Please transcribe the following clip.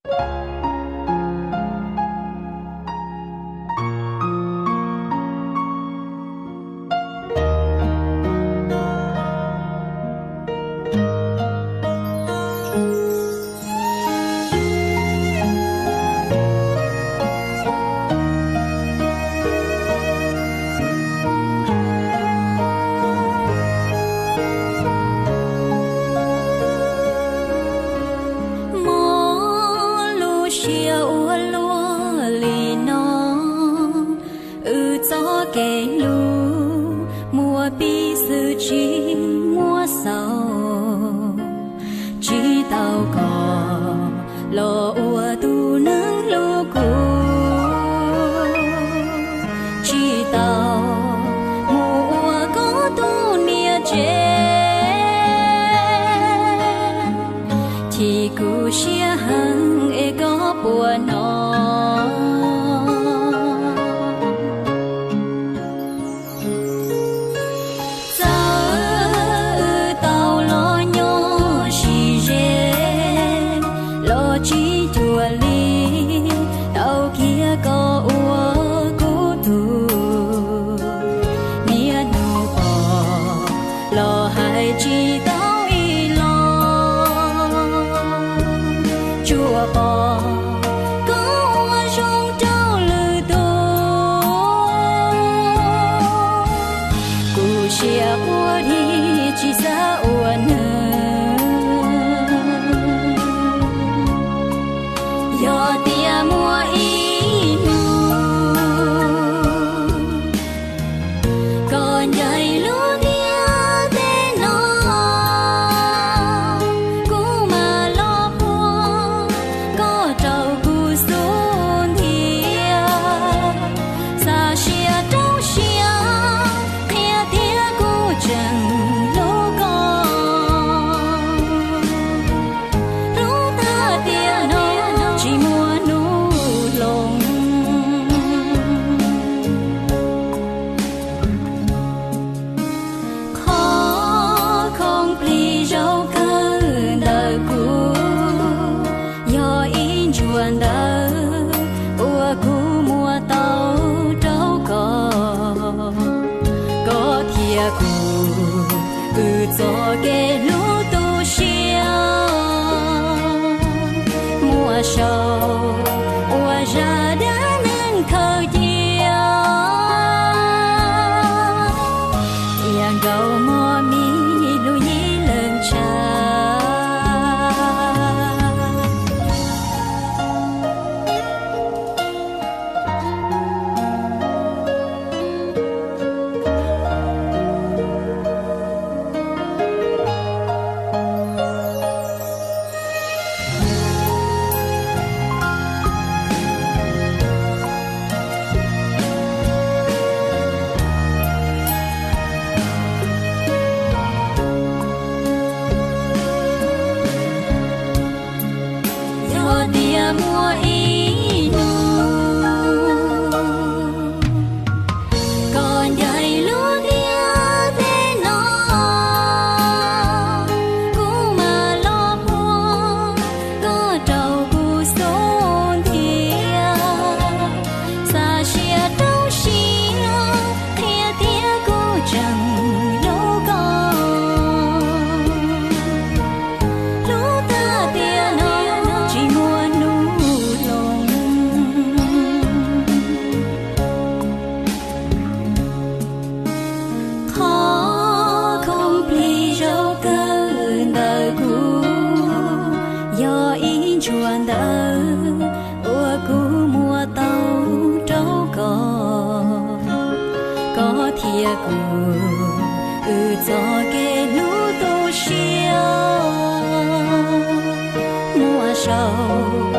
Mob lub siab ua luaj li no, wb txoj kev hlub muaj pib xwb tsis muaj xaus. Tsis tau koj los ua tus neeg hlub kuv, tsis tau mus ua koj tus niam tsev. Chim kuv siab heev es koj puas hnov. Txawm wb tau los nyob sib ze los tsis cuag li, tau kiag koj ua kuv tus niam hnub pom los hais tsis tau ib los. Tsuas pom koj ua zoo rau lwm tus, kuv siab quaj dhia tsis xav ua neeg. Yog tias muaj ib hnub koj ncaim lub ntiaj teb no, kuv mam los puag koj rau kuv xub ntiag. Xa siab rau siab qhia tias kuv tseem hlub koj, hlub tag tiam no tsis muaj hnub hloov. Qhov khoom plig zoo kawg ntawm kuv yog ib ntsuas ntawv uas kuv muab tau rau koj. Koj thiab kuv, wb txoj kev hlub tu siab muaj saum ua zaj dab neeg khaws cia. Tiam nkaus mog mi lub yim leej tshav. Yog tias muaj ib hnub koj ncaim lub ntiaj teb no, kuv mam los puag koj rau kuv xub ntiag. Xa siab rau siab qhia tias kuv tseem hlub koj, hlub tag tiam no tsis muaj hnub hloov. Qhov khoom plig zoo kawg ntawm kuv yog ib ntsuas ntawv uas kuv muab tau rau koj. Koj thiab kuv, wb txoj kev hlub tu siab muaj saum